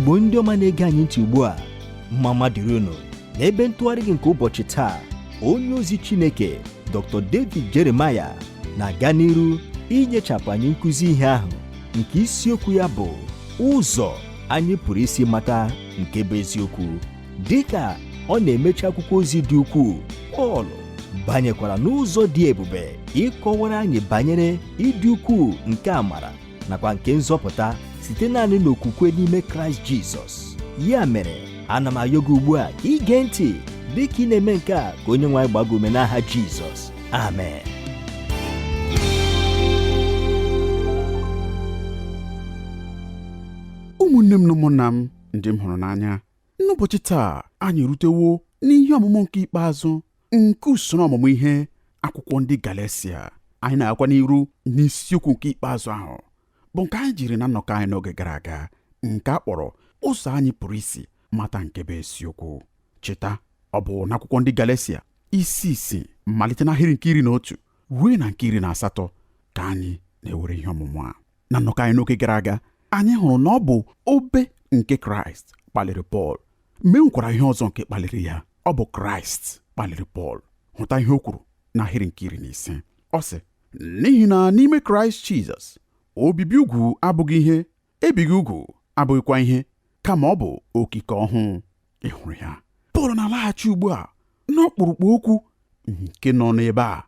Igbo ndị ọma na-ege anyị ntị ugbu a, mma mma dịrị unu. N'ebe ntụgharị gị nke ụbọchị taa, onye ozi Chineke Dr. David Jeremiah na-aga n'iru inyechapụ anyị nkụzi ihe ahụ nke isiokwu ya bụ ụzọ anyị pụrụ isi mata nke bụ eziokwu. Dịka ọ na-emechi akwụkwọ ozi dị ukwuu, Pọl banyekwara n'ụzọ dị ebube ịkọwara anyị banyere ịdị ukwuu nke amara nakwa nke nzọpụta site naanị n'okwukwe n'ime Kraịst Jizọs. Ya mere, ana m ayọ gị ugbu a ka ị gee ntị dị ka ị na-eme nke a ka onye nwe anyị gbaa gị ume n'aha Jizọs. Amen. Ụmụnne m na ụmụnna m ndị m hụrụ n'anya, n'ụbọchị taa anyị erutewo n'ihe ọmụmụ nke ikpeazụ nke usoro ọmụmụ ihe akwụkwọ ndị Galesia. Anyị na-agakwa n'iru n'isiokwu nke ikpeazụ ahụ bụ nke anyị jiri na nnọkọ anyị n'oge gara aga, nke a kpọrọ ụzọ anyị pụrụ isi mata nke bụ eziokwu. Cheta, ọ bụ n'akwụkwọ ndị Galesia isi 6 malite n'ahịrị nke 11 ruo na nke 18 ka anyị na-ewere ihe ọmụmụ a. Na nnọkọ anyị n'oge gara aga, anyị hụrụ na ọ bụ obe nke Kraịst kpaliri Pọl, ma e nwekwara ihe ọzọ nke kpaliri ya. Ọ bụ Kraịst kpaliri Pọl. Hụta ihe o kwuru n'ahịrị nke 15. Ọ sị, n'ihi na n'ime Kraịst Jizọs, obibi ugwu abụghị ihe, ebighị ugwu abụghịkwa ihe, kama ọ bụ okike ọhụụ. Ị hụrụ ya? Pọl na-alaghachi ugbu a n'ọkpụrụkpụ okwu nke nọ n'ebe a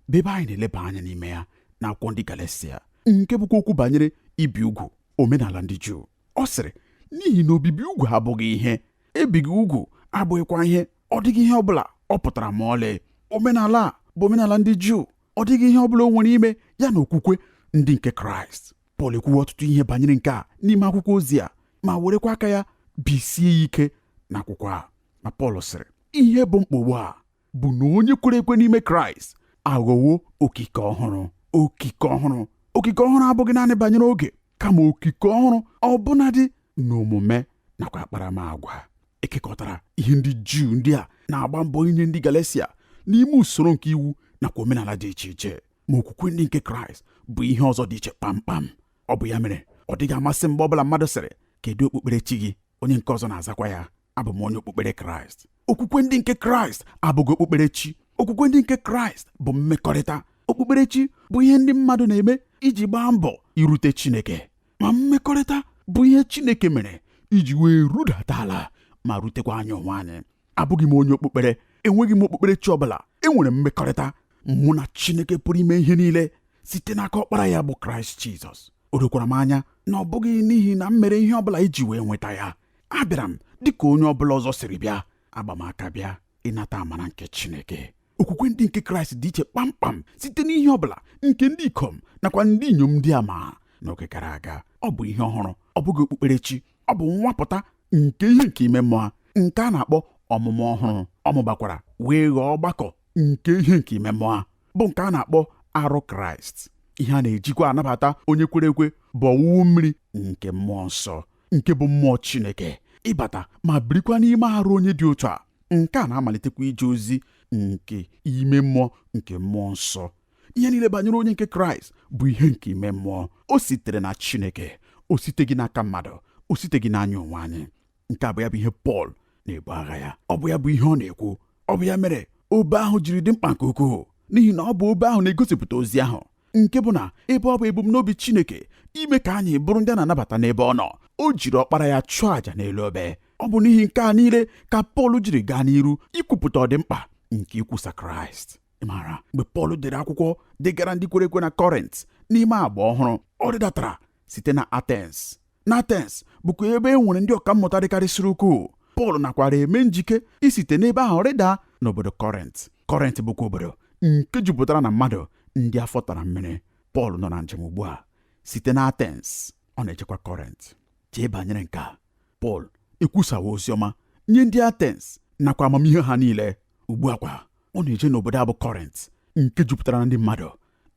bụ ebe anyị na-eleba anya n'ime ya n'akwụkwọ ndị Galesia, nke bụkwa okwu banyere ibi ugwu omenala ndị Juu. Ọ sịrị, n'ihi na obibi ugwu abụghị ihe, ebighị ugwu abụghịkwa ihe, ọ dịghị ihe ọbụla ọ pụtara ma ọlị. Omenala a bụ omenala ndị Juu, ọ dịghị ihe ọbụla o nwere ime ya na okwukwe ndị nke Kraịst. Pọl ekwuwo ọtụtụ ihe banyere nke a n'ime akwụkwọ ozi a, ma werekwa aka ya bisie ya ike n'akwụkwọ a. Ma Pọl sịrị, ihe bụ mkpa ugbu a bụ na onye kwere ekwe n'ime Kraịst aghọwo okike ọhụrụ. Okike ọhụrụ. Okike ọhụrụ abụghị naanị banyere oge, kama okike ọhụrụ ọbụnadị n'omume nakwa akparamagwa. Ekekọtara ihe ndị Juu ndị a na-agba mbọ inye ndị Galesia n'ime usoro nke iwu nakwa omenala dị iche iche, ma okwukwe ndị nke Kraịst bụ ihe ọzọ dị iche kpamkpam. Ọ bụ ya mere ọ dịghị amasị mgbe ọbụla mmadụ sịrị, kedu okpukperechi gị? Onye nke ọzọ na-azakwa ya, abụ m onye okpukpere Kraịst. Okwukwe ndị nke Kraịst abụghị okpukperechi. Okwukwe ndị nke Kraịst bụ mmekọrịta. Okpukperechi bụ ihe ndị mmadụ na-eme iji gbaa mbọ irute Chineke, ma mmekọrịta bụ ihe Chineke mere iji wee rudata ala ma rutekwa anyị onwe anyị. Abụghị m onye okpukpere, enweghị m okpukperechi ọbụla. Enwere m mmekọrịta mụ na Chineke pụrụ ime ihe niile site n'aka ọkpara ya bụ Kraịst Jizọs. O dokwara m anya na ọ bụghị n'ihi na m mere ihe ọbụla iji wee nweta ya. Abịara m dịka onye ọbụla ọzọ siri bịa, agba m aka bịa ịnata amara nke Chineke. Okwukwe ndị nke Kraịst dị iche kpamkpam site n'ihe ọbụla nke ndị ikom nakwa ndị inyom ndị a ma n'oge gara aga. Ọ bụ ihe ọhụrụ, ọ bụghị okpukperechi. Ọ bụ nwapụta nke ihe nke ime mmụọ nke a na-akpọ ọmụmụ ọhụrụ. Ọ mụbakwara wee ghọọ ọgbakọ nke ihe nke ime mmụọ bụ nke a na-akpọ arụ Kraịst. Ihe a na-ejikwa anabata onye kwere ekwe bụ ọwụwụ mmiri nke mmụọ nsọ, nke bụ mmụọ Chineke ịbata ma birikwa n'ime arụ onye dị otu a. Nke a na-amalitekwa ije ozi nke ime mmụọ nke mmụọ nsọ. Ihe niile banyere onye nke Kraịst bụ ihe nke ime mmụọ. O sitere na Chineke, o siteghị n'aka mmadụ, o siteghị n'anya onwe anyị. Nke a bụ ya bụ ihe Pọl na-ebu agha ya. Ọ bụ ya bụ ihe ọ na-ekwu. Ọ bụ ya mere obe ahụ jiri dị mkpa nke ukwuu, n'ihi na ọ bụ obe ahụ na-egosipụta ozi ahụ, nke bụ na ebe ọ bụ ebumnobi Chineke ime ka anyị bụrụ ndị a na-anabata n'ebe ọ nọ, o jiri ọkpara ya chụọ àjà n'elu obe. Ọ bụ n'ihi nke a niile ka Pọl jiri gaa n'iru ikwupụta ọdịmkpa nke ikwusa Kraịst. Ị maara mgbe Pọl dere akwụkwọ degara ndị kwere ekwe na Kọrint n'ime agba ọhụrụ, ọ rịdatara site na Atens. Na Atens bụkwa ebe e nwere ndị ọkammụta dịkarịsịrị ukwuu. Pọl nakwara eme njike isite n'ebe ahụ rịda n'obodo Kọrint. Kọrint bụkwa obodo nke jupụtara na mmadụ ndị afọ tara mmiri. Pọl nọ na njem ugbu a site na Atens, ọ na-ejekwa Kọrint. Chee banyere nke a. Pọl ekwusawo oziọma nye ndị Atens nakwa amamihe ha niile. Ugbu a kwa ọ na-eje n'obodo a bụ Kọrint nke jupụtara na ndị mmadụ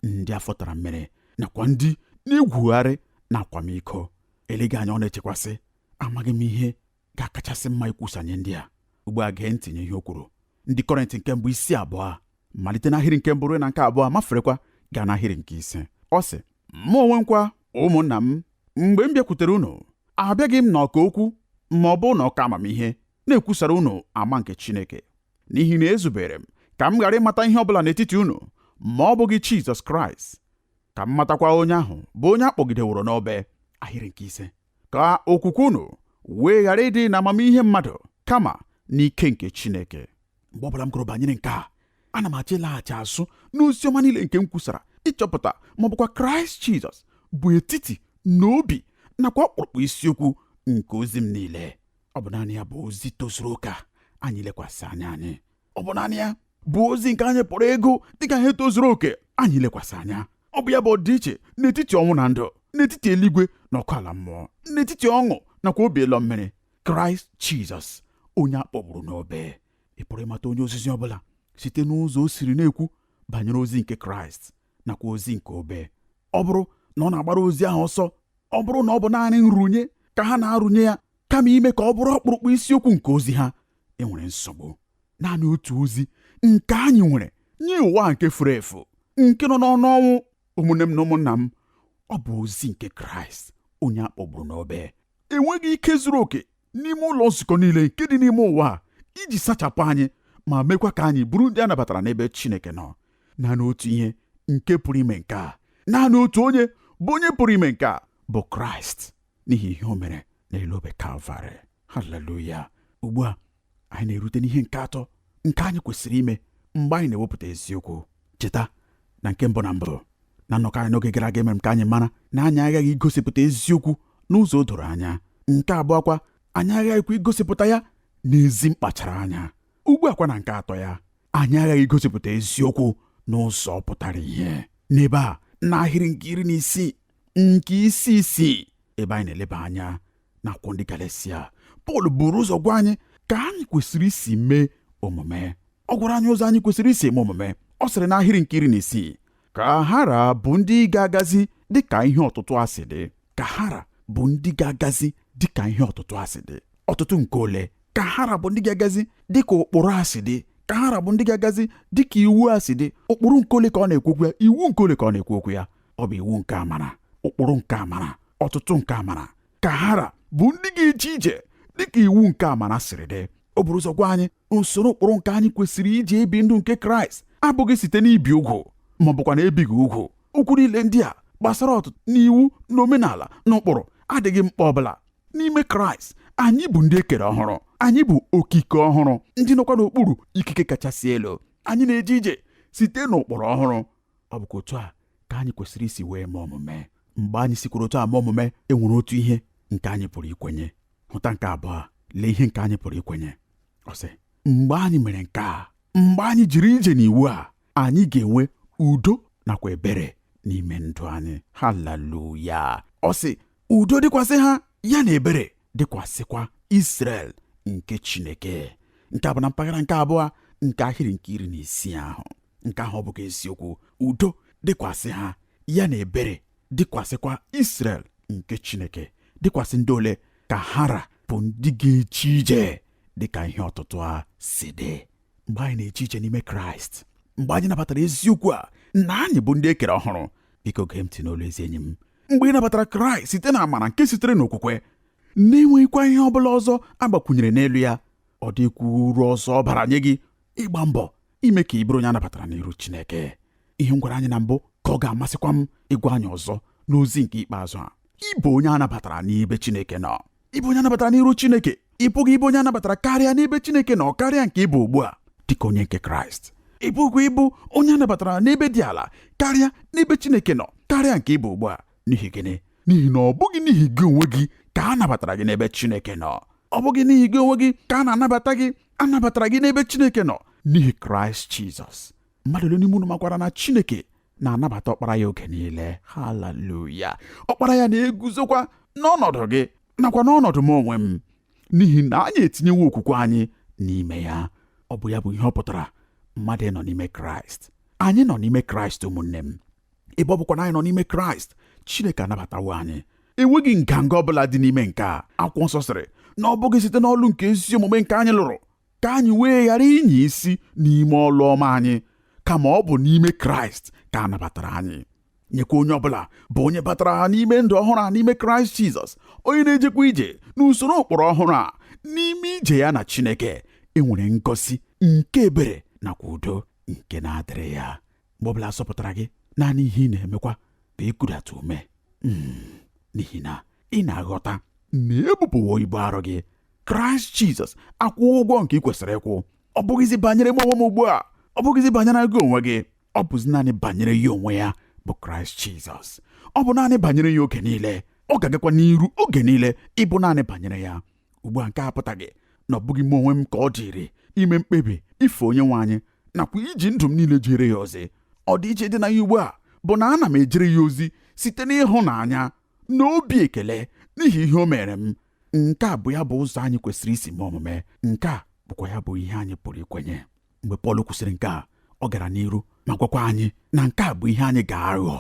ndị afọ tara mmiri nakwa ndị na-egwugharị na akwamiko. Eleghị anya ọ na-echekwasị, amaghị m ihe ga-akachasị mma ikwusa nye ndị a. Ugbu a gee ntị nye ihe o kwuru. Ndị Kọrint nke mbụ isi 2 malite n'ahịrị nke 1 ruo na nke 2, maferekwa gaa n'ahịrị nke 5. Ọ sị, mụ onwe m kwa ụmụnna m, mgbe m bịakwutere unu, abịaghị m n'ọka okwu Ma ọ bụ na ọka amamihe na-ekwusara unu ama nke Chineke. N'ihi na ezubere m ka m ghara ịmata ihe ọbụla n'etiti unu ma ọ bụghị Jizọs Kraịst, ka m matakwa onye ahụ bụ onye a kpọgideworo n'obe. Ahịrị nke 5, ka okwukwe unu wee ghara ịdị na amamihe mmadụ, kama n'ike nke Chineke. Mgbe ọbụla m gụrụ banyere nke a, ana m achọ ịlaghachi azụ n'ozi ọma niile nke m kwusara, ịchọpụta ma ọ bụkwa Kraịst Jizọs bụ etiti na obi nakwa ọkpụrụkpụ isiokwu nke ozi m niile. Ọ bụ naanị ya bụ ozi tozuru oke anyị lekwasị anya anyị. Ọ bụ naanị ya bụ ozi nke anyị pụrụ ịgụ dịka ihe tozuru oke anyị lekwasị anya. Ọ bụ ya bụ ọdịiche n'etiti ọnwụ na ndụ, n'etiti eluigwe na ọkụ ala mmụọ, n'etiti ọṅụ nakwa obi ịlọ mmiri. Kraịst Jizọs, onye a kpọgburu n'obe. Ị pụrụ ịmata onye ozizi ọbụla site n'ụzọ o siri na-ekwu banyere ozi nke Kraịst nakwa ozi nke obe. Ọ bụrụ na ọ na-agbara ozi ahụ ọsọ, ọ bụrụ na ọ bụ naanị nrụnye ka ha na-arụnye ya kama ime ka ọ bụrụ ọkpụrụkpụ isiokwu nke ozi ha, e nwere nsogbu. Naanị otu ozi nke anyị nwere nye ụwa nke furu efu, nke nọ n'ọnụ ọnwụ, ụmụnne m na ụmụnna m, ọ bụ ozi nke Kraịst onye a kpọgburu n'obe. Enweghị ike zuru oke n'ime ụlọ nzukọ niile nke dị n'ime ụwa a iji sachapụ anyị ma mekwa ka anyị bụrụ ndị a nabatara n'ebe Chineke nọ. Naanị otu ihe nke pụrụ ime nke a, naanị otu onye bụ onye pụrụ ime nke a, bụ Kraịst, n'ihi ihe o mere n'elu obe Kalvarị. Haleluya! Ugbu a anyị na-erute n'ihe nke atọ nke anyị kwesịrị ime mgbe anyị na-ewepụta eziokwu. Cheta na nke mbụ na mbụ na nnọkọ anyị n'oge gara aga, emere m ka anyị mara na anyị aghaghị igosipụta eziokwu n'ụzọ o doro anya. Nke abụọ kwa, anyị aghaghịkwa igosipụta ya n'ezi mkpachara anya. Ugbu a kwa na nke atọ ya, anyị aghaghị igosipụta eziokwu n'ụzọ pụtara ihe. N'ebe a, n'ahịrị nke 16 nke isi 6, ebe anyị na-eleba anya n'akwụkwọ ndị Galesia, Pọl buru ụzọ gwa anyị ka anyị kwesịrị isi mee omume. Ọ gwara anyị ụzọ anyị kwesịrị isi eme omume. Ọ sịrị n'ahịrị nke 16, ka hara bụ ndị ga-agazi dịka ihe ọtụtụ asị dị. Ka hara bụ ndị ga-agazi dịka ihe ọtụtụ asị dị. Ọtụtụ nke ole? Ka hara bụ ndị ga-agazi dịka ụkpụrụ asị dị. Ka hara bụ ndị ga-agazi dịka iwu asị dị. Ụkpụrụ nke ole ka ọ na-ekwu okwu ya? Iwu nke ole ka ọ na-ekwu okwu ya? Ọ bụ iwu nke amara, ụkpụrụ nke amara, ọtụtụ nke amara. Ka hara bụ ndị ga-eje ije dịka iwu nke amara siri dị. O buru ụzọ gwa anyị usoro ụkpụrụ nke anyị kwesịrị iji ebi ndụ nke Kraịst abụghị site n'ibi ugwu ma ọ bụkwa na ebighị ugwu. Okwu niile ndị a gbasara ọtụtụ n'iwu na omenala na ụkpụrụ adịghị mkpa ọbụla. N'ime Kraịst, anyị bụ ndị e kere ọhụrụ, anyị bụ okike ọhụrụ, ndị nọkwa n'okpuru ikike kachasị elu. Anyị na-eje ije site n'ụkpụrụ ọhụrụ. Ọ bụkwa otu a ka anyị kwesịrị isi wee mee omume. Mgbe anyị sikwara otu a mee omume, e nwere otu ihe nke anyị pụrụ ikwenye. Hụta nke abụọ, lee ihe nke anyị pụrụ ikwenye. Ọ sị, mgbe anyị mere nke a, mgbe anyị jiri ije n'iwu a, anyị ga-enwe udo nakwa ebere n'ime ndụ anyị. Haleluya! Ọ sị, udo dịkwasị ha, ya na ebere dịkwasịkwa Israel nke Chineke. Nke a bụ na mpaghara nke abụọ nke ahịrị nke 16 ahụ. Nke ahụ ọ bụghị eziokwu? Udo dịkwasị ha, ya na ebere dịkwasịkwa Israel nke Chineke. Dịkwasị ndị ole? Ka hara bụ ndị ga-eje ije dịka ihe ọtụtụ a si dị. Mgbe anyị na-eje ije n'ime Kraịst, mgbe anyị nabatara eziokwu a na anyị bụ ndị e kere ọhụrụ, biko gee ntị n'olu ezi enyi m. Mgbe ị nabatara Kraịst site na amara nke sitere n'okwukwe, na-enweghịkwa ihe ọ bụla ọzọ a gbakwunyere n'elu ya, ọ dịkwa uru ọzọ ọ bara nye gị ịgba mbọ ime ka ị bụrụ onye a nabatara n'iru Chineke. Ihe m gwara anyị na mbụ ka ọ ga-amasịkwa m ịgwa anyị ọzọ n'ozi nke ikpeazụ a. Ịbụ onye a nabatara n'ebe Chineke nọ, ịbụ onye a nabatara n'iru Chineke, ị pụghị ịbụ onye a nabatara karịa n'ebe Chineke nọ karịa nke ịbụ ugbu a dịka onye nke Kraịst. Ị pụghị ịbụ onye a nabatara n'ebe dị ala karịa n'ebe Chineke nọ karịa nke ịbụ ugbu a. N'ihi gịnị? N'ihi na ọ bụghị n'ihi gị onwe gị ka a nabatara gị n'ebe Chineke nọ. Ọ bụghị n'ihi gị onwe gị ka a na-anabata gị. A nabatara gị n'ebe Chineke nọ n'ihi Kraịst Jizọs. Mmadụ ole n'ime unu makwara na Chineke na-anabata ọkpara ya oge niile? Haleluya! Ọkpara ya na-eguzokwa n'ọnọdụ gị nakwa n'ọnọdụ m onwe m, n'ihi na anyị etinyewo okwukwe anyị n'ime ya. Ọ bụ ya bụ ihe ọ pụtara mmadụ ịnọ n'ime Kraịst. Anyị nọ n'ime Kraịst, ụmụnne m. Ebe ọ bụkwa na anyị nọ n'ime Kraịst, Chineke anabatawo anyị. Enweghị nganga ọbụla dị n'ime nke a. Akwụkwọ nsọ sịrị na ọ bụghị site n'ọlụ nke ezi omume nke anyị lụrụ ka anyị wee ghara ịnya isi n'ime ọlụ ọma anyị, kama ọ bụ n'ime Kraịst ka a nabatara anyị. Nyekwa onye ọbụla bụ onye batara n'ime ndụ ọhụrụ a n'ime Kraịst Jizọs, onye na-ejekwa ije n'usoro ụkpụrụ ọhụrụ a n'ime ije ya na Chineke, enwere ngọzi nke ebere nakwa udo nke na-adịrị ya. Mgbe ọbụla asọpụtara gị, naanị ihe ị na-emekwa bụ ikudata ume, n'ihi na ị na-aghọta na ebupụwo ibu arụ gị. Kraịst Jizọs akwụwo ụgwọ nke ị kwesịrị ịkwụ. Ọ bụghịzi banyere m onwe m ugbu a, ọ bụghịzi banyere gị onwe gị, ọ bụzi naanị banyere ya onwe ya bụ Kraịst Jizọs. Ọ bụ naanị banyere ya oge niile, ọ ga-agakwa n'iru oge niile ịbụ naanị banyere ya. Ugbu a nke a apụtaghị na ọ bụghị m onwe m ka ọ dịrị ime mkpebi ife onye nwe anyị nakwa iji ndụ m niile jere ya ozi. Ọ dị iche dị na ya ugbu a bụ na ana m ejere ya ozi site n'ịhụnanya na obi ekele n'ihi ihe o mere m. Nke a bụ ya bụ ụzọ anyị kwesịrị isi mee omume. Nke a bụkwa ya bụ ihe anyị pụrụ ikwenye. Mgbe Pọl kwusịrị nke a, ọ gara n'iru ma gwakwa anyị na nke a bụ ihe anyị ga-aghọ.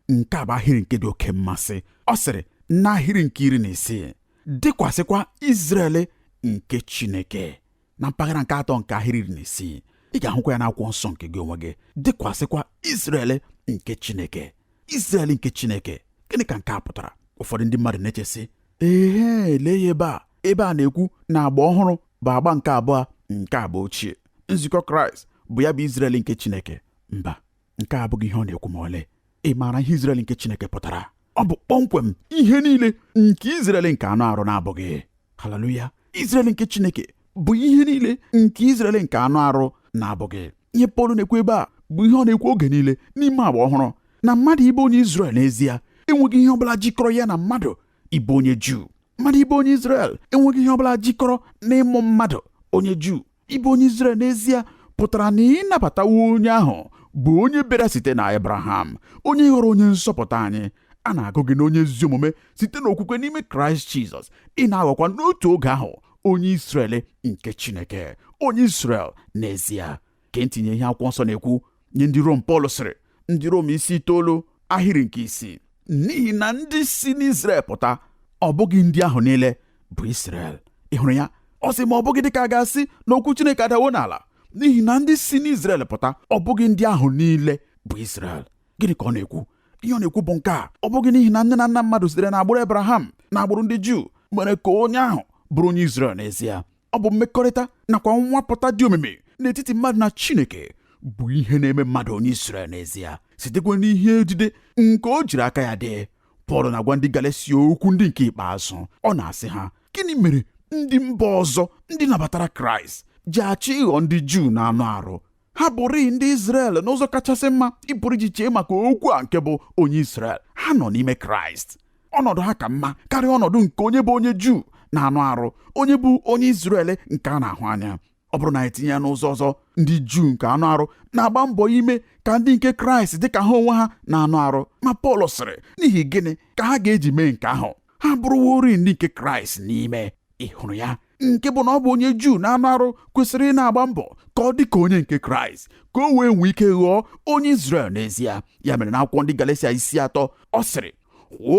Nke a bụ ahịrị nke dị oke mmasị. Ọ sịrị n'ahịrị nke 16, dịkwasịkwa Izrel nke Chineke. Na mpaghara nke atọ nke ahịrị 16, ị ga-ahụkwa ya n'akwụkwọ nsọ nke gị onwe gị, dịkwasịkwa Izrel nke Chineke. Izrel nke Chineke, gịnị ka nke a pụtara? Ụfọdụ ndị mmadụ na-echesị, ee, lee ya ebe a, ebe a na-ekwu na agba ọhụrụ bụ agba nke abụọ nke agba ochie. Nzukọ Kraịst bụ ya bụ Izrel nke Chineke. Mba, nke a abụghị ihe ọ na-ekwu ma ọlị. Ị maara ihe Izrel nke Chineke pụtara? Ọ bụ kpọmkwem ihe niile nke Izrel nke anụ arụ na-abụghị. Haleluya! Izrel nke Chineke bụ ihe niile nke Izrel nke anụ arụ na-abụghị. Ihe Pọl na-ekwu ebe a bụ ihe ọ na-ekwu oge niile n'ime agba ọhụrụ, na mmadụ ịbụ onye Izrel n'ezie enweghị ihe ọbụla jikọrọ ya na mmadụ ịbụ onye Juu. Mmadụ ịbụ onye Izrel enweghị ihe ọbụla jikọrọ n'ịmụ mmadụ onye Juu. Ịbụ onye Izrel n'ezie pụtara na ịnabatawo onye ahụ bụ onye bịara site na Abraham, onye ghọrọ onye nzọpụta anyị. A na-agụ gị n'onye ezi omume site n'okwukwe n'ime Kraịst Jizọs. Ị na-aghọkwa n'otu oge ahụ onye Izrel nke Chineke, onye Izrel n'ezie. Ka ntinye ihe akwụkwọ nsọ na-ekwu nye ndị Rom, Pọl sịrị ndị Rom isi 9 ahịrị nke 6, n'ihi na ndị si n'Izrel pụta, ọ bụghị ndị ahụ niile bụ Izrel. Ị hụrụ ya? Ọ sị ma ọ bụghị dịka a ga-asị na okwu Chineke adawo n'ala, n'ihi na ndị si n'Izrel pụta, ọ bụghị ndị ahụ niile bụ Izrel. Gịnị ka ọ na-ekwu? Ihe ọ na-ekwu bụ nke a: ọ bụghị n'ihi na nne na nna mmadụ sitere n'agbụrụ Abraham na agbụrụ ndị Juu mere ka onye ahụ bụrụ onye Izrel n'ezie. Ọ bụ mmekọrịta nakwa nwapụta dị omimi n'etiti mmadụ na Chineke bụ ihe na-eme mmadụ onye Izrel n'ezie, sitekwa n'ihe edide nke o jiri aka ya dee. Pọl na-agwa ndị Galesia okwu ndị nke ikpeazụ. Ọ na-asị ha, gịnị mere ndị mba ọzọ ndị nabatara Kraịst ji achọ ịghọ ndị Juu na anụ arụ? Ha bụrịị ndị Izrel n'ụzọ kachasị mma ị pụrụ iji chee maka okwu a nke bụ onye Izrel. Ha nọ n'ime Kraịst. Ọnọdụ ha ka mma karịa ọnọdụ nke onye bụ onye Juu na anụ arụ, onye bụ onye Izrel nke a na-ahụ anya. Ọ bụrụ na anyị tinye ya n'ụzọ ọzọ, ndị Juu nke anụ arụ na-agba mbọ ime ka ndị nke Kraịst dị ka ha onwe ha na anụ arụ. Ma Pọl sịrị, n'ihi gịnị ka ha ga-eji mee nke ahụ? Ha bụrụworị ndị nke Kraịst n'ime. Ị hụrụ ya? Nke bụ na ọ bụ onye Juu na anụ arụ kwesịrị ị na-agba mbọ ka ọ dị ka onye nke Kraịst, ka o wee nwee ike ghọọ onye Izrel n'ezie. Ya mere n'akwụkwọ ndị Galesia isi 3, ọ sịrị,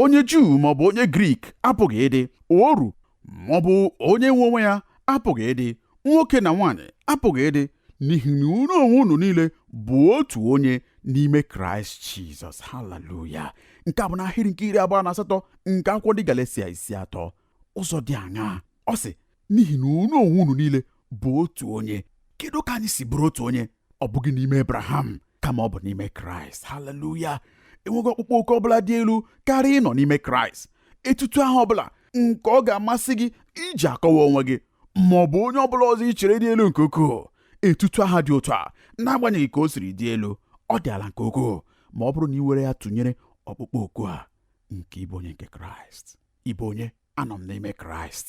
onye Juu ma ọ bụ onye Grik apụghị ịdị, oru ma ọ bụ onye nwe onwe ya apụghị ịdị, nwoke na nwaanyị apụghị ịdị, n'ihi na unu onwe unu niile bụ otu onye n'ime Kraịst Jizọs. Haleluya! Nke a bụ n'ahịrị nke 28 nke akwụkwọ ndị Galesia isi 3. Ụzọ dị aṅaa? Ọ sị, n'ihi na unu onwe unu niile bụ otu onye. Kedu ka anyị si bụrụ otu onye? Ọ bụghị n'ime Abraham, kama ọ bụ n'ime Kraịst. Haleluya! Enweghị ọkpụkpọ oku ọbụla dị elu karịa ịnọ n'ime Kraịst. Etutu ahụ ọbụla nke ọ ga-amasị gị iji akọwa onwe gị ma ọ bụ onye ọbụla ọzọ ị chere dị elu nke ukwuu, etutu aha dị otu a, n'agbanyeghị ka o siri dị elu, ọ dị ala nke ukwuu ma ọ bụrụ na ị were ya tụnyere ọkpụkpọ oku a nke ịbụ onye nke Kraịst. Ịbụ onye? Anọ m n'ime Kraịst.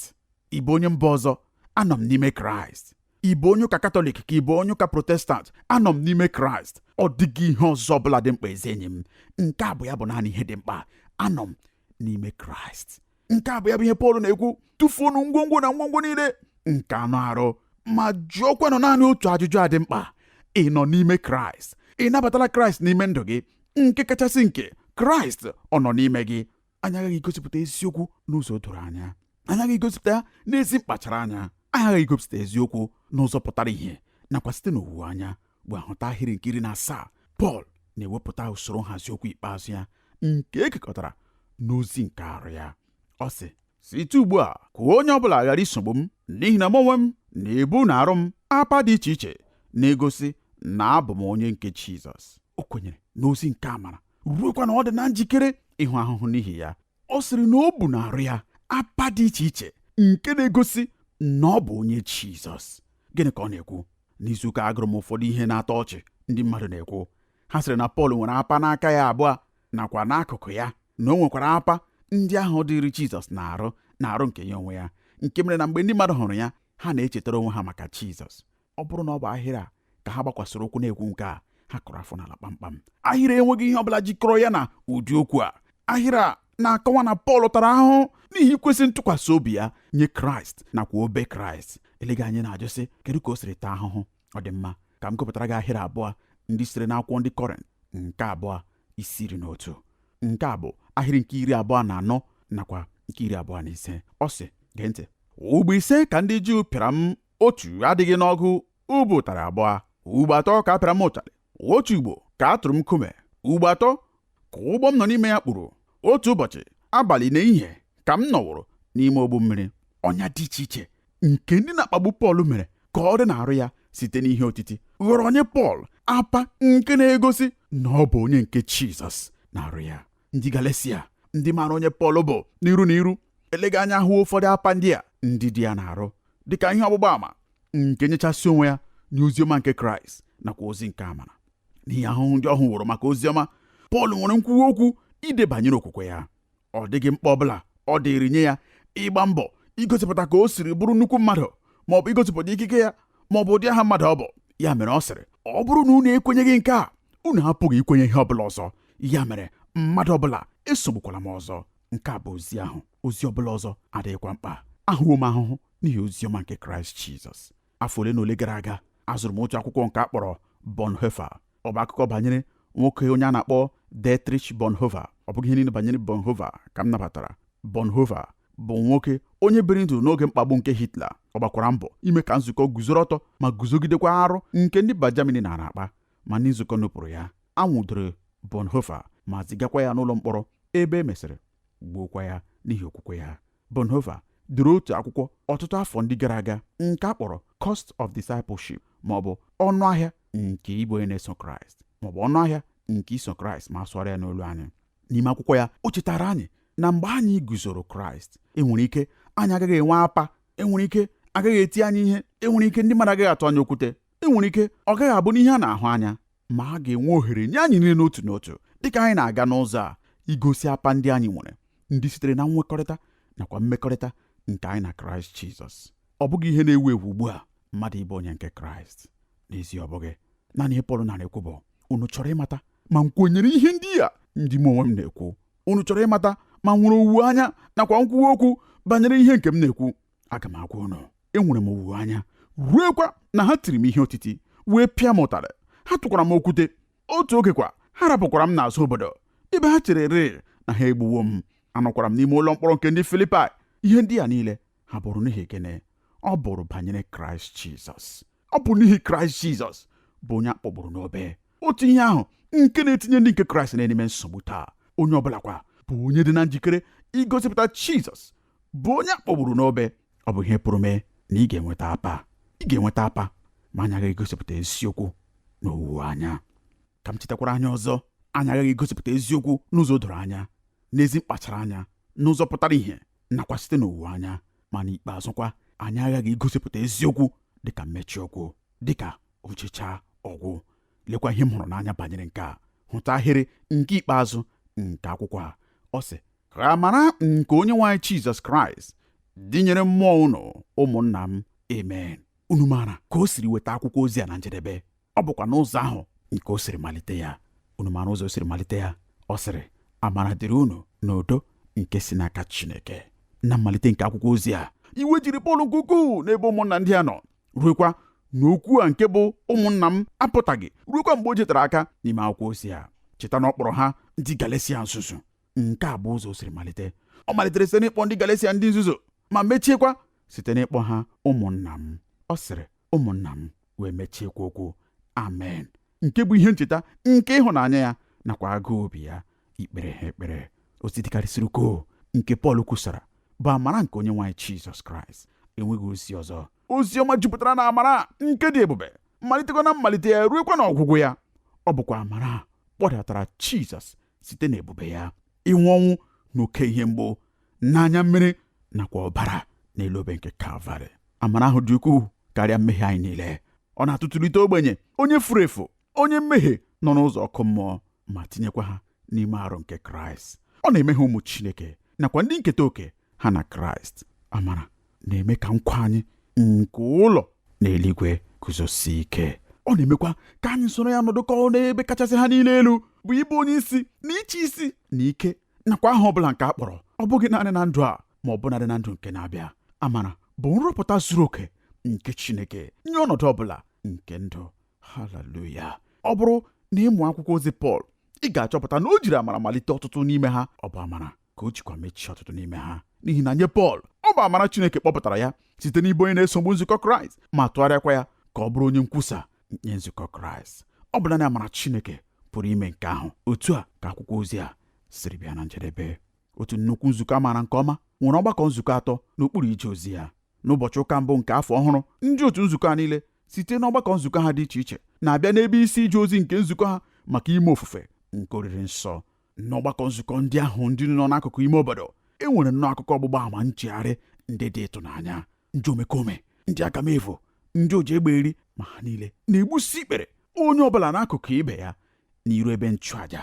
Ịbụ onye mba ọzọ? Anọ m n'ime Kraịst. Ịbụ onye ụka Katọlik ka ịbụ onye ụka Protestant? Anọ m n'ime Kraịst. Ọ dịghị ihe ọzọ ọbụla dị mkpa ezi enyi m. Nke a bụ ya bụ naanị ihe dị mkpa. Anọ m n'ime Kraịst. Nke a bụ ya bụ ihe Pọl na-ekwu. Tụfuonụ ngwongwo na ngwongwo niile nke anụ arụ, ma jụọkwanụ naanị otu ajụjụ a dị mkpa: ị nọ n'ime Kraịst? Ị nabatala Kraịst n'ime ndụ gị? Nke kachasị nke, Kraịst ọ nọ n'ime gị? Anyị aghaghị igosipụta eziokwu n'ụzọ doro anya. Anyị aghaghị igosipụta ya n'ezi mkpachara anya. Anyị aghaghị igosipụta eziokwu n'ụzọ pụtara ìhè nakwa site n'owuwe anya. Bụ ahụta ahịrị nke 17, Pọl Na-ewepụta usoro nhazi okwu ikpeazụ ya nke ekekọtara n'ozi nke arụ ya. Ọ sị, site ugbu a ka onye ọbụla ghara isogbu m, n'ihi na m onwe m na-ebu n'arụ m apa dị iche iche na-egosi na abụ m onye nke Jizọs. O kwenyere n'ozi nke amara, ruokwa na ọ dị na njikere ịhụ ahụhụ n'ihi ya. Ọ sịrị na o bu n'arụ ya apa dị iche iche nke na-egosi na ọ bụ onye Jizọs. Gịnị ka ọ na-ekwu? N'izuụka agụrụ m ụfọdụ ihe na-atọ ọchị ndị mmadụ na-ekwu. Ha sịrị na Pọl nwere apa n'aka ya abụọ nakwa n'akụkụ ya, na o nwekwara apa ndị ahụ dịrị Jizọs na-arụ na-arụ nke ya onwe ya, nke mere na mgbe ndị mmadụ hụrụ ya, ha na-echetara onwe ha maka Jizọs. Ọ bụrụ na ọ bụ ahịrị a ka ha gbakwasịrị ụkwụ na-ekwu nke a, ha kụrụ afọ n'ala kpamkpam. Ahịrị enweghị ihe ọbụla jikọrọ ya na ụdị okwu a. Ahịrị a na-akọwa na Pọl tara ahụhụ n'ihi ikwesị ntụkwasị obi ya nye Kraịst nakwa obe Kraịst. Eleghị anya na-ajụ sị, kedu ka o siri taa ahụhụ? Ọ dị mma, ka m gụpụtara gị ahịrị abụọ ndị sitere n'akwụkwọ ndị Kọrint nke abụọ isi 11. Nke a bụ ahịrị nke 24 nakwa nke 25. Ọ sị, gee ntị, ugbo 5 ka ndị Juu pịara m otu adịghị n'ọgụ ube ụtarị abụọ, ugbo 3 ka a pịara m ụtarị, otu ugbo ka a tụrụ m nkume, ugbo 3 ka ụgbọ m nọ n'ime ya kpuru, otu ụbọchị abalị na ehihie ka m nọworo n'ime ogbu mmiri. Ọnya dị iche iche nke ndị na-akpagbu Pọl mere ka ọ dị n'arụ ya site n'ihe otiti ghọrọ onye Pọl apa nke na-egosi na ọ bụ onye nke Jizọs na-arụ ya. Ndị Galesia, ndị maara onye Pọl bụ n'iru na iru, eleghị anya hụ ụfọdụ apa ndị a ndị dị ya na-arụ dịka ihe ọgbụgba ama nke nyechasị onwe ya nye oziọma nke Kraịst nakwa ozi nke amara. N'ihi ahụhụ ndị ọ hụworo maka oziọma, Pọl nwere nkwuwa okwu ide banyere okwukwe ya. Ọ dịghị mkpa ọbụla ọ dịrị nye ya ịgba mbọ igosipụta ka o siri bụrụ nnukwu mmadụ, ma ọ bụ igosipụta ikike ya, ma ọ bụ ụdị aha mmadụ ọ bụ. Ya mere ọ sịrị, ọ bụrụ na unu ekwenyeghị nke a, unu apụghị ikwenye ihe ọbụla ọzọ. Ya mere mmadụ ọbụla esogbukwala m ọzọ. Nke a bụ ozi ahụ, ozi ọbụla ọzọ adịghịkwa mkpa. Ahụwo m ahụhụ n'ihi oziọma nke Kraịst Jizọs. Afọ ole na ole gara aga, azụrụ m otu akwụkwọ nke a kpọrọ Bonhoeffer. Ọ bụ akụkọ banyere nwoke onye a na-akpọ Dietrich Bonhoeffer. Ọ bụghị ihe niile banyere Bonhoeffer ka m nabatara. Bonhoeffer bụ nwoke onye biri ndụ n'oge mkpagbu nke Hitler. Ọ gbakwara mbọ ime ka nzukọ guzoro ọtọ ma guzogidekwa arụ nke ndị mba Germany nara akpa, ma ndị nzukọ nupụrụ ya. A nwụdoro Bonhoeffer ma zigakwa ya n'ụlọ mkpọrọ, ebe e mesịrị gbuokwa ya n'ihi okwukwe ya. Bonhoeffer dere otu akwụkwọ ọtụtụ afọ ndị gara aga nke a kpọrọ Cost of Discipleship, ma ọ bụ ọnụ ahịa nke ịbụ onye na-eso Kraịst, ma ọ bụ ọnụ ahịa nke iso Kraịst ma a sụgharịa ya n'olu anyị. N'ime akwụkwọ ya, o chetara anyị na mgbe anyị guzoro Kraịst, enwere ike anyị agaghị enwe apa, enwere ike agaghị eti anyị ihe, enwere ike ndị mmadụ agaghị atụ anyị okwute, enwere ike ọ gaghị abụ n'ihe a na-ahụ anya, ma a ga-enwe ohere nye anyị niile n'otu n'otu dịka anyị na-aga n'ụzọ a igosi apa ndị anyị nwere, ndị sitere na nwekọrịta nakwa mmekọrịta nke anyị na Kraịst Jizọs. Ọ bụghị ihe na-ewu ewu ugbu a mmadụ ịbụ onye nke Kraịst. N'ezie ọ bụghị. Naanị ihe Pọl na-ekwu bụ, unu chọrọ ịmata ma m kwenyere ihe ndị a ndị m onwe m na-ekwu? Unu chọrọ ịmata ma nwere owuwe anya nakwa nkwuwa okwu banyere ihe nke m na-ekwu? Aga m agwa unu, enwere m owuwe anya, ruekwa na ha tiri m ihe otiti wee pịa m ụtarị, ha tụkwara m okwute. Otu oge kwa, ha rapụkwara m n'azụ obodo ebe ha chere rịị na ha egbuwo m. Anọkwara m n'ime ụlọ mkpọrọ nke ndị Filipaị. Ihe ndị a niile ha bụrụ n'ihi gịnị? Ọ bụrụ banyere Kraịst Jizọs. Ọ bụ n'ihi Kraịst Jizọs bụ onye a kpọgburu n'obe. Otu ihe ahụ nke na-etinye ndị nke Kraịst n'ime nsogbu taa. Onye ọbụla kwa bụ onye dị na njikere igosipụta Jizọs bụ onye a kpọgburu n'obe. Ọ bụ ihe pụrụ mee na ị ga-enweta apa. Ị ga-enweta apa ma anyị agaghị egosipụta eziokwu na owuwe anya. Ka m chetakwara anyị ọzọ, anyị agaghị egosipụta eziokwu n'ụzọ doro anya, n'ezi mkpachara anya, n'ụzọ pụtara ìhè nakwa site n'owuwe anya, ma n'ikpeazụkwa anyị aghaghị igosipụta eziokwu dịka mmechi okwu, dịka ochicha ọgwụ. Lekwa ihe m hụrụ n'anya banyere nke a. Hụta ahịrị nke ikpeazụ nke akwụkwọ a. Ọ sị, ka amara nke onye nwe anyị Jizọs Kraịst dịnyere mmụọ unu, ụmụnna m. Amen. Unu maara ka o siri weta akwụkwọ ozi a na njedebe. Ọ bụkwa n'ụzọ ahụ nke o siri malite ya. Unu maara ụzọ o siri malite ya? Ọ sịrị, amara dịrị unu na udo nke si n'aka Chineke. Na mmalite nke akwụkwọ ozi a, iwe jiri Pọl nke ukwuu n'ebe ụmụnna ndị a nọ, ruekwa na okwu a nke bụ ụmụnna m apụtaghị ruekwa mgbe o jetara aka n'ime akwụkwọ ozi a. Cheta na ọ kpọrọ ha ndị Galesia nzuzu. Nke a bụ ụzọ o siri malite. Ọ malitere site n'ịkpọ ndị Galesia ndị nzuzu, ma mechiekwa site n'ịkpọ ha ụmụnna m. Ọ sịrị, ụmụnna m, wee mechiekwa okwu. Amen. nke bụ ihe ncheta nke ịhụnanya ya nakwa agụụ obi ya ikpere ha ekpere. Ozi dịkarịsịrị ukwuu nke Pọl kwusara bụ amara nke onye nwe anyị Jizọs Kraịst. Enweghị ozi ọzọ. Ozi ọma jupụtara na amara nke dị ebube, malitekwa na mmalite ya ruekwa na ọgwụgwụ ya. Ọ bụkwa amara kpọdatara Jizọs site n'ebube ya ịnwụ ọnwụ na oke ihe mgbu n'anya mmiri nakwa ọbara n'elu obe nke Kalvarị. Amara ahụ dị ukwuu karịa mmehie anyị niile. Ọ na-atụtụlite ogbenye, onye furu efu, onye mmehie nọ n'ụzọ ọkụ mmụọ, ma tinyekwa ha n'ime arụ nke Kraịst. Ọ na-eme ha ụmụ Chineke nakwa ndị nketa oke ha na Kraịst. Amara na-eme ka nkwa anyị nke ụlọ n'eluigwe guzosie ike. Ọ na-emekwa ka anyị soro ya nọdụkọ n'ebe kachasị ha niile elu, bụ ịbụ onye isi na ịchị isi na ike nakwa aha ọbụla nke a kpọrọ, ọ bụghị naanị na ndụ a ma ọ bụnadị na ndụ nke na-abịa. Amara bụ nrọpụta zuru oke nke Chineke nye ọnọdụ ọbụla nke ndụ. Haleluya! Ọ bụrụ na ị mụọ akwụkwọ ozi Pọl, ị ga-achọpụta na o jiri amara malite ọtụtụ n'ime ha. Ọ bụ amara ka o jikwa mechie ọtụtụ n'ime ha, n'ihi na nye Pọl, ọ bụ amara Chineke kpọpụtara ya site n'ịbụ onye na-esogbu nzukọ Kraịst ma tụgharịakwa ya ka ọ bụrụ onye nkwusa nye nzukọ Kraịst. Ọ bụ naanị amara Chineke pụrụ ime nke ahụ. Otu a ka akwụkwọ ozi a siri bịa na njedebe. Otu nnukwu nzukọ a maara nke ọma nwere ọgbakọ nzukọ atọ n'okpuru ije ozi ya. N'ụbọchị ụka mbụ nke afọ ọhụrụ, ndị otu nzukọ a niile site n'ọgbakọ nzukọ ha dị iche iche na-abịa n'ebe isi ije ozi nke nzukọ ha maka ime ofufe nke oriri nsọ. N'ọgbakọ nzukọ ndị ahụ ndị nọ n'akụkụ ime obodo, e nwere nnọọ akụkọ ọgbụgba ama nchegharị ndị dị ịtụnanya. Ndị omekome, ndị agamevu, ndị oji egbe eri, ma ha niile na-egbusi ikpere onye ọbụla n'akụkụ ibe ya n'iru ebe nchụaja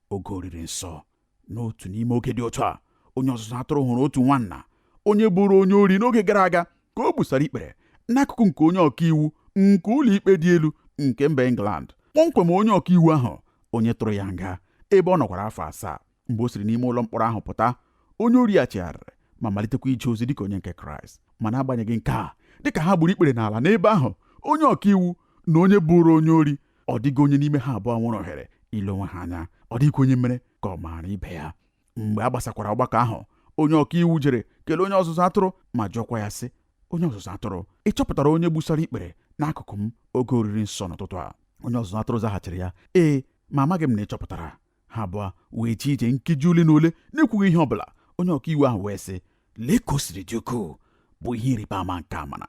oge oriri nsọ. N'otu n'ime oge dị otu a, onye ọzụzụ atụrụ hụrụ otu nwanna onye bụrụ onye ori n'oge gara aga ka o gbusara ikpere n'akụkụ nke onye ọkaiwu nke ụlọ ikpe dị elu nke mba England, kpọmkwem onye ọkaiwu ahụ onye tụrụ ya nga, ebe ọ nọkwara afọ 7. Mgbe o siri n'ime ụlọ mkpọrọ ahụ pụta, onye ori a chegharịrị ma malitekwa ije ozi dịka onye nke Kraịst. Ma n'agbanyeghị nke a, dịka ha gburu ikpere n'ala n'ebe ahụ, onye ọkaiwu na onye bụrụ onye ori, ọ dịghị onye n'ime ha abụọ nwere ohere ile onwe ha anya. Ọ dịghịkwa onye mere ka ọ maara ibe ya. Mgbe a gbasakwara ọgbakọ ahụ, onye ọkaiwu jere kelee onye ọzụzụ atụrụ ma jụọkwa ya sị, onye ọzụzụ atụrụ, ị chọpụtara onye gbusara ikpere n'akụkụ m oge oriri nsọ n'ụtụtụ a? Onye ọzụzụ atụrụ zaghachiri ya, ee, ma amaghị m na ị chọpụtara. Ha abụọ wee jee ije nkeji ole na ole na-ekwughị ihe ọbụla. Onye ọkaiwu ahụ wee sị, lee ka o siri dị ukwuu bụ ihe ịrịba ama nke amara.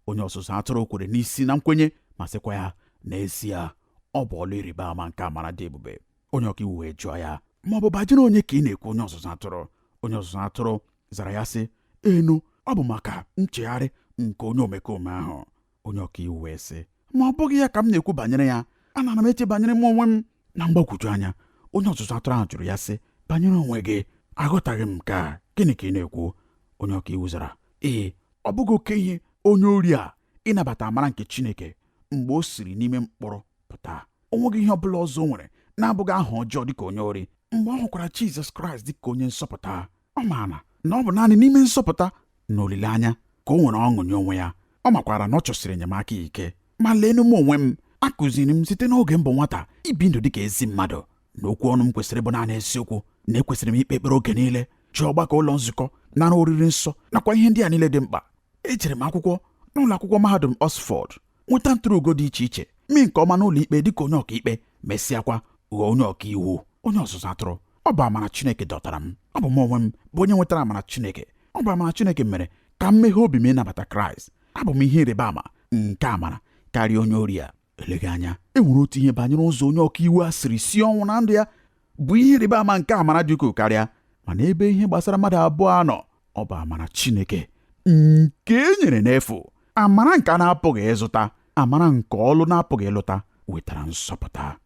Onye ọzụzụ atụrụ kwere n'isi na nkwenye ma sịkwa ya, n'ezie ọ bụ ọlụ ịrịba ama nke amara dị ebube. Onye ọkaiwu wee jụọ ya, ma ọ bụ banyere onye ka ị na-ekwu, onye ọzụzụ atụrụ? Onye ọzụzụ atụrụ zara ya sị, enu, ọ bụ maka nchegharị nke onye omekome ahụ. Onye ọkaiwu wee sị, ma ọ bụghị ya ka m na-ekwu banyere ya, ana m eche banyere m onwe m. Na mgbagwoju anya, onye ọzụzụ atụrụ ahụ jụrụ ya sị, banyere onwe gị? Aghọtaghị m nke a, gịnị ka ị na-ekwu? Onye ọkaiwu zara, ee, ọ bụghị oke ihe onye ori a ịnabata amara nke Chineke mgbe o siri n'ime mkpọrọ pụta. O nweghị ihe ọbụla ọzọ o nwere na-abụghị aha ọjọọ dịka onye ori. Mgbe ọ hụkwara Jizọs Kraịst dịka onye nsọpụta, ọ maara na ọ bụ naanị n'ime nsọpụta na olileanya ka o nwere ọṅụ nye onwe ya. Ọ makwara na ọ chọsiri enyemaka ike. Ma leenụ m onwe m, akụziri m site n'oge m bụ nwata ibi ndụ dịka ezi mmadụ, na okwu ọnụ m kwesịrị ịbụ naanị eziokwu, na ekwesịrị m ikpe ekpere oge niile, jee ọgbakọ ụlọ nzukọ, nara oriri nsọ, nakwa ihe ndị a niile dị mkpa. Ejere m akwụkwọ n'ụlọ akwụkwọ mahadum Oxford, nweta ntụrụugo dị iche iche, mee nke ọma n'ụlọ ikpe dịka onye ọkaikpe, mesịakwa ghọọ onye ọkaiwu, onye ọzụzụ atụrụ. Ọ bụ amara Chineke dọtara m. Ọ bụ m onwe m bụ onye nwetara amara Chineke. Ọ bụ amara Chineke mere ka m meghee obi m ịnabata Kraịst. Abụ m ihe ịrịba ama nke amara karịa onye ori a. Eleghị anya e nwere otu ihe banyere ụzọ onye ọkaiwu a siri si ọnwụ na ndụ ya bụ ihe ịrịba ama nke amara dị ukwuu karịa. Mana ebe ihe gbasara mmadụ abụọ a nọ, ọ bụ amara Chineke nke e nyere n'efu, amara nke a na-apụghị ịzụta, amara nke ọlụ na-apụghị ịlụta, wetara nsọpụta.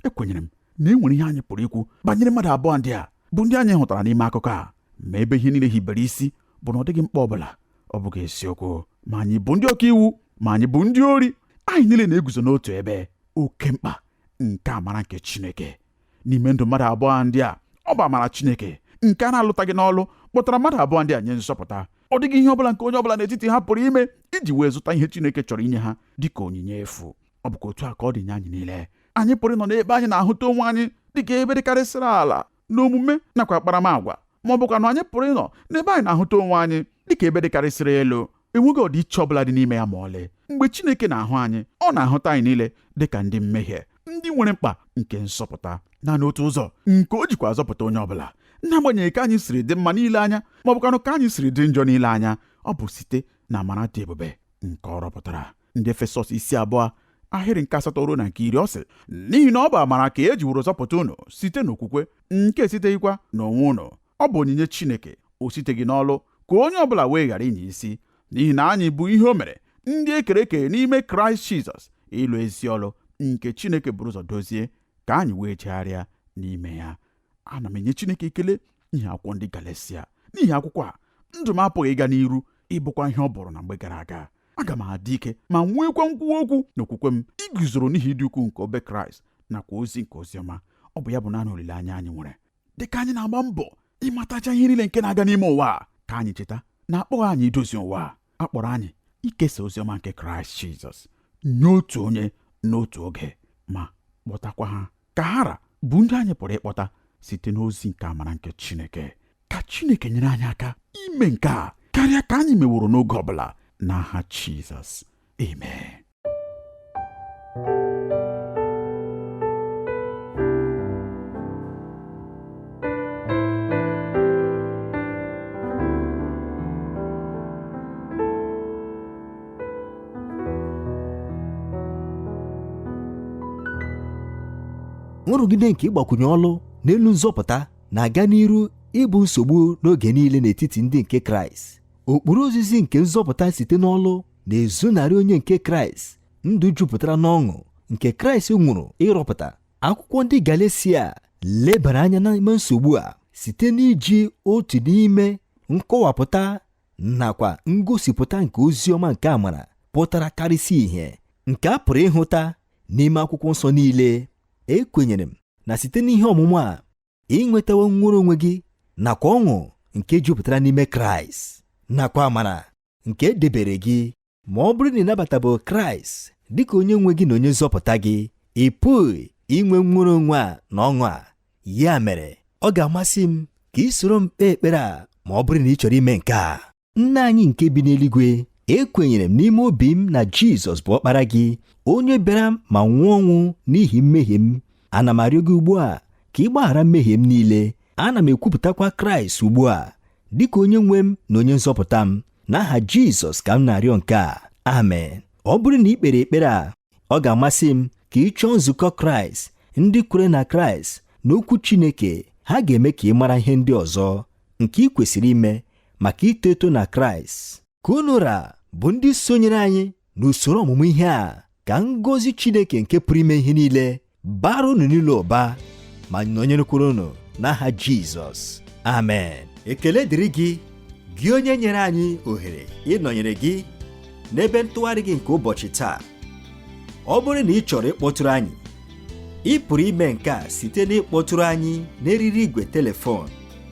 Ekwenyere m na e nwere ihe anyị pụrụ ikwu banyere mmadụ abụọ ndị a bụ ndị anyị hụtara n'ime akụkọ a, ma ebe ihe niile hibere isi bụ na ọ dịghị mkpa ọbụla. Ọ bụghị eziokwu ma anyị bụ ndị ọkaiwu ma anyị bụ ndị ori, anyị niile na-eguzo n'otu ebe. Oke mkpa nke amara nke Chineke n'ime ndụ mmadụ abụọ ndị a, ọ bụ amara Chineke nke a na-alụtaghị n'ọlụ kpọtara mmadụ abụọ ndị a nye nzọpụta. Ọ dịghị ihe ọbụla nke onye ọbụla n'etiti ha pụrụ ime iji wee zụta ihe Chineke chọrọ inye ha dịka onyinye efu. Ọ bụkwa otu a ka ọ dị nye anyị niile. Anyị pụrụ ịnọ n'ebe anyị na-ahụta onwe anyị dịka ebe dịkarịsịrị ala n'omume nakwa akparamagwa, ma ọ bụkwa na anyị pụrụ ịnọ n'ebe anyị na-ahụta onwe anyị dịka ebe dịkarịsịrị elu. Enweghị ọdịiche ọbụla dị n'ime ya ma ọlị. Mgbe Chineke na-ahụ anyị, ọ na-ahụta anyị niile dịka ndị mmehie, Ndị nwere mkpa nke nzọpụta. Naanị otu ụzọ nke o jikwa azọpụta onye ọbụla, n'agbanyeghị ka anyị siri dị mma n'ile anya ma ọ bụkwanụ ka anyị siri dị njọ n'ile anya, ọ bụ site na amara dị ebube nke ọ rọpụtara. Ndị Efesọs isi 2 ahịrị nke 8 ruo na nke 10, ọ sị, n'ihi na ọ bụ amara ka e jiworo zọpụta unu site n'okwukwe, nke esiteghịkwa n'onwe unu, ọ bụ onyinye Chineke, o siteghị n'ọlụ, ka onye ọbụla wee ghara ịnya isi. N'ihi na anyị bụ ihe o mere, ndị e kere eke n'ime Kraịst Jizọs, ịlụ ezi ọlụ nke Chineke buru ụzọ dozie ka anyị wee jegharịa n'ime ya. Ana m enye Chineke ekele n'ihi akwụkwọ ndị Galesia. N'ihi akwụkwọ a, ndụ m apụghị ịga n'iru ịbụkwa ihe ọ bụrụ na mgbe gara aga. Aga m adị ike ma nwekwa nkwuwa okwu n'okwukwe m iguzoro n'ihi ịdị ukwuu nke obe Kraịst nakwa ozi nke oziọma. Ọ bụ ya bụ naanị olileanya anyị nwere. Dịka anyị na-agba mbọ ịmatacha ihe niile nke na-aga n'ime ụwa a, ka anyị cheta na akpọghị anyị idozi ụwa a, a kpọrọ anyị ikesa oziọma nke Kraịst Jizọs nye otu onye n'otu oge, ma kpọtakwa ha ka ha ra bụ ndị anyị pụrụ ịkpọta site n'ozi nke amara nke Chineke. Ka Chineke nyere anyị aka ime nke a karịa ka anyị meworo n'oge ọbụla, n'aha Jizọs, amen. Nrụgide nke ịgbakwunye ọlụ n'elu nzọpụta na-aga n'iru ịbụ nsogbu n'oge niile n'etiti ndị nke Kraịst. Ụkpụrụ ozizi nke nzọpụta site n'ọlụ na-ezonarị onye nke Kraịst ndụ jupụtara n'ọṅụ nke Kraịst nwụrụ ịrọpụta. Akwụkwọ ndị Galesia lebara anya n'ime nsogbu a site n'iji otu n'ime nkọwapụta nakwa ngosipụta nke oziọma nke amara pụtara karịsịa ihe nke a pụrụ ịhụta n'ime akwụkwọ nsọ niile. Ekwenyere m na site n'ihe ọmụmụ a ị nwetawo nnwere onwe gị nakwa ọṅụ nke jupụtara n'ime Kraịst nakwa amara nke edebere gị. Ma ọ bụrụ na ị nabatabeghị Kraịst dịka onye nwe gị na onye nzọpụta gị, ị pụghị inwe nnwere onwe a na ọṅụ a. Ya mere, ọ ga-amasị m ka ị soro m kpee ekpere a ma ọ bụrụ na ị chọrọ ime nke a. Nna anyị nke bi n'eluigwe, ekwenyere m n'ime obi m na Jizọs bụ ọkpara gị, onye bịara ma nwụọ ọnwụ n'ihi mmehie m. Ana m arịọ gị ugbu a ka ị gbaghara mmehie m niile. Ana m ekwupụtakwa Kraịst ugbu a dịka onye nwe m na onye nzọpụta m. N'aha Jizọs ka m na-arịọ nke a. Amen. Ọ bụrụ na ị kpere ekpere a, ọ ga-amasị m ka ị chọọ nzukọ Kraịst, ndị kwere na Kraịst na okwu Chineke. Ha ga-eme ka ị mara ihe ndị ọzọ nke ị kwesịrị ime maka ito eto na Kraịst. Ka unu ra bụ ndị sonyere anyị n'usoro ọmụmụ ihe a, ka ngọzi Chineke nke pụrụ ime ihe niile bara unu niile ụba ma nọnyerekwara unu n'aha Jizọs. Amen. Ekele dịrị gị, gị onye nyere anyị ohere ịnọnyere gị n'ebe ntụgharị gị nke ụbọchị taa. Ọ bụrụ na ị chọrọ ịkpọtụrụ anyị, ị pụrụ ime nke a site n'ịkpọtụrụ anyị n'eriri igwe telefon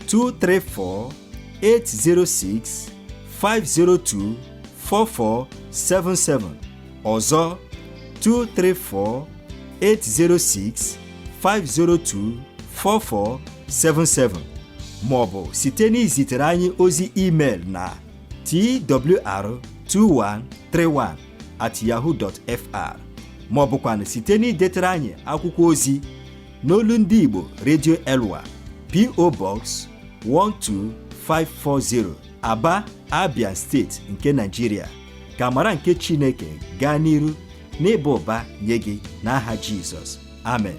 234 806 502 4477, ọzọ 234 806 502 4477, ma ọ bụ site n'izitere anyị ozi email na twr2131@yahoo.fr, ma ọ bụkwanụ site n'idetere anyị akwụkwọ ozi n'olu ndị Igbo Radio Elwa, P.O. Box 12540, Aba, Abia Steeti nke Nigeria. Ka amara nke Chineke gaa n'iru n'ịba ụba nye gị n'aha Jizọs. Amen.